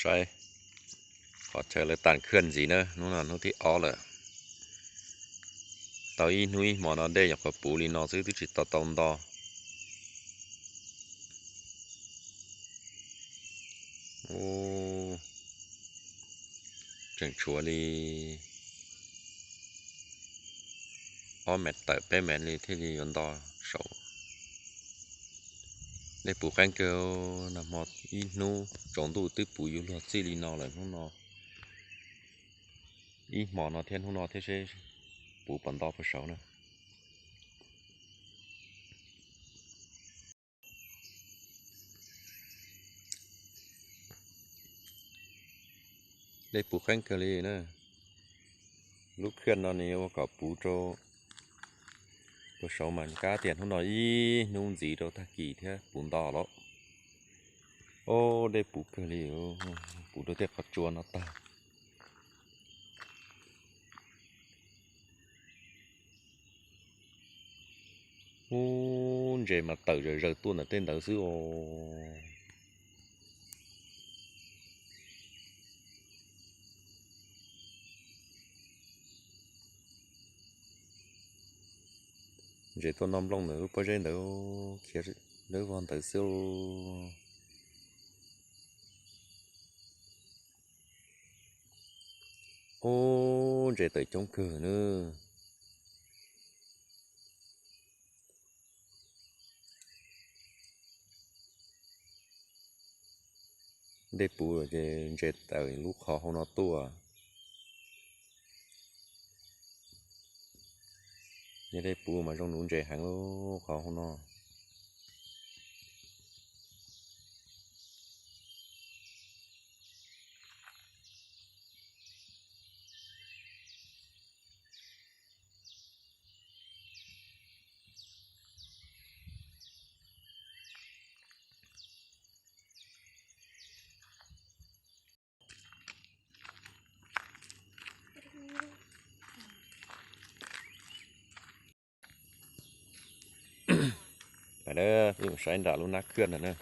Saib qhov chaw lawv tas khawb ntxiv na, hnub no hnub thib ob lawm. Tau ib hnub ib hmo no dej nyuam qhuav puv li no xwb twb tsis tau tau nto. Tseem tshuav li ob mev tawm peb mev li thiaj li yuav nto saud. Dej puv qeeb kawg, nag hmo ib hnub tsaus ntuj twb puv yuav luag txij li no lawm, hnub no ib hmo no thiab hnub no thiab seb puv puas nto puas saud na. Dej puv qeeb kawg li na. Lub khawb no nws yuav ua kom puv rau puas saud mas kab tias hnub no ib hnub ntxiv rau tag kis thiab puv nto lawm. Ob, dej puv kawg li, puv rau tej qhov tsua no tag. Ub, ntses mas tawm zawm zaws tuaj ntawm tej ntawd xwb os. Ntses tuaj noj nplooj ntawm lub pob zeb ntawd, khiav lawv vog ntawd xwb. Ub, ntses tawm coob kawg na. Dej puv ces ntses tawm lub qhov hauv no tuaj. Yog dej puv mas zoo nuv ntses heev lub qhov hauv no. Saib nram lub nab khwb ntawm na.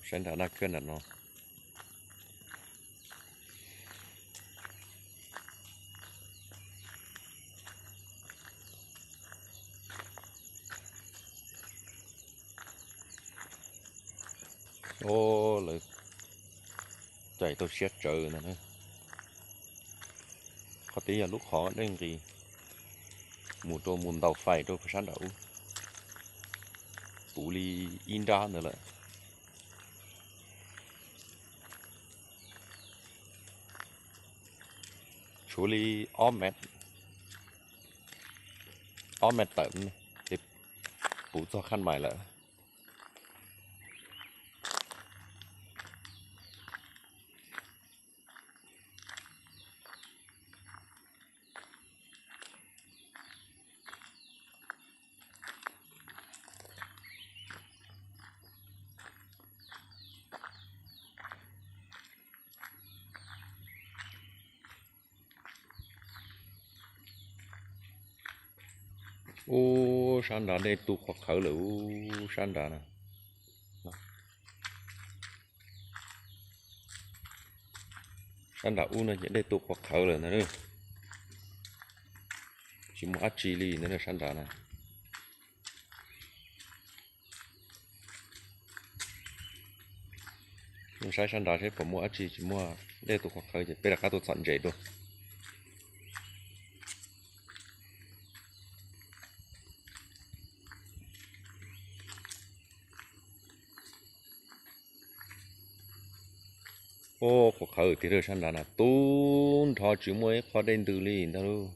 Saib nram nab khwb ntawm no. Lawv cais tau siab tsawv ntag. Qhov tid yog lub qhov dej nqis mus rau mus ntaus fais rau sab nram ub, puv li ib nrab ntawd lawm. Tshuav li ob mev tawm ces puv txog khaj mais lawm. Ub, sab nrad dej tu qhuav qhawv lawm, ub, sab nrad na. Sab nram ub no ces dej tu qhuav qhawv lawm ntag. Tsis muaj dab tsi li ntag sab nrad na. Saib sab nrad seb puas muaj dab tsi, tsis muaj, dej tu qhuav qhawv ces peb rov qab tuaj txhom ntses dua. Ub, qhuav qhawv tiag, sab nrad na tu nrho tsis muaj ib qho dej ntws li ntag lauj.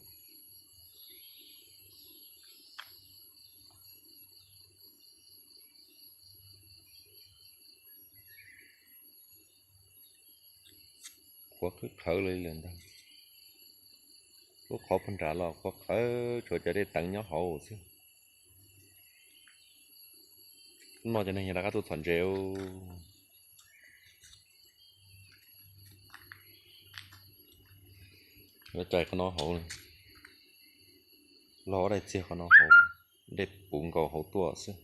Qhuav qhawv qhawv li lawm ntag. Lub qhov puag nrad los qhuav qhawv, tshuav cov dej teev nyob hauv xwb. Hnub no cov neeg yog rov qab tuaj txhom ntses. Cais qhov no hauv. Los daim txiag qhov no hauv, dej puv nkaus hauv tuaj xwb.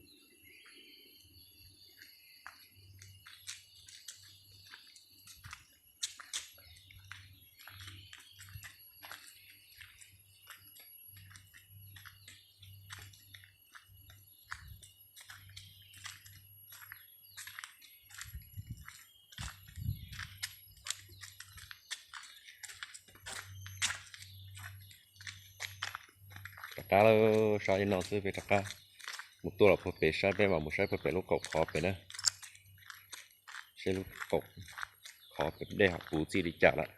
Rov qab lawm, sab li no xwb peb rov qab mus tuaj los puag pem saib, peb mam mus saib puag pem lub qaum qhov pem na. Saib lub qaum qhov pem dej ho puv txij li cas lawm.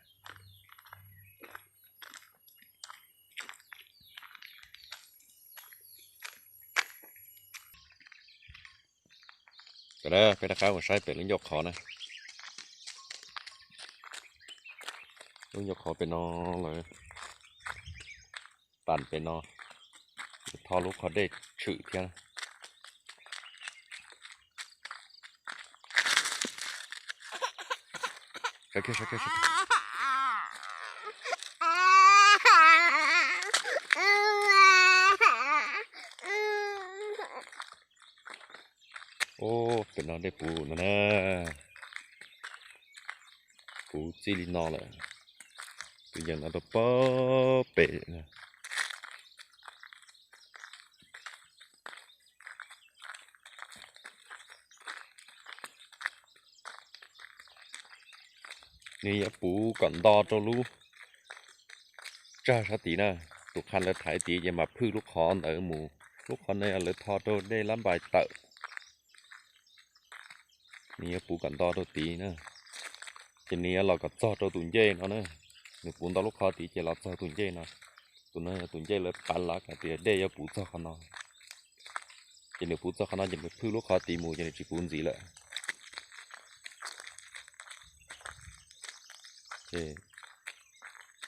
Peb rov qab mus saib pem lub ncauj qhov na. Lub ncauj qhov pem no lawv tas pem no, tho lub qhov dej tshwm thiab. Ub, pem no dej puv no na. Puv txij li no lawm. Tus yees no rau pem. Nws yuav puv kom nto rau lub tsag sab tid na. Tus qha lawv thaiv tid ces mam phwj lub qhov ntawd mus. Lub qhov no lawv tho rau dej lab npais tawm. Nws yuav puv kom nto rau tid na, ces nws yuav los kom txog rau tus ncej no na. Nws puv nto lub qhov tid ces los txog tus ncej no. Tus no yog tus ncej lawv pav lav kom tias dej yuav puv txog qhov no. Ces nws puv txog qhov no ces nws phwj lub qhov tid mus ces nws tsis puv ntxiv lawm. Ces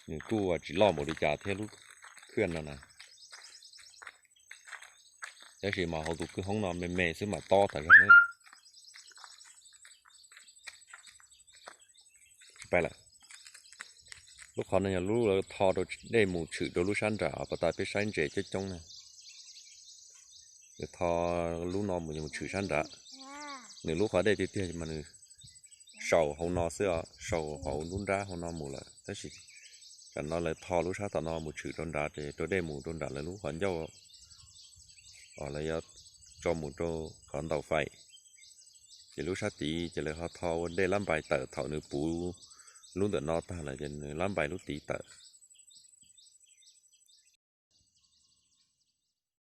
nws kuj tsis loj npaum li cas thiab lub khaj no na. Tab sis mas hauv tus kwj hoob no me me xwb mas tob tas zog na. Tsis paib lawm. Lub qhov no yog lub lawv tho rau dej mus tshwm rau lub sab nram, pas tas peb saib ntses coob coob na. Nws tho lub no mus, mus tshwm sab nrad. Nws lub qhov dej tiag tiag mas nws saum hauv no xwb os, saum hauv lub nrab hauv no mus lawm, tab sis tam no lawv tho lub sab tom no mus tshwm rau nrad, ces rau dej mus rau nram lawv lub qhov ncauj uas lawv yuav tso mus rau qhov ntaus fais. Ces lub sab tid ces lawv ho tho ua dej lab npais tawm, thaum nws puv lub ntawm no tag lawm ces nws lab npais lub tid tawm.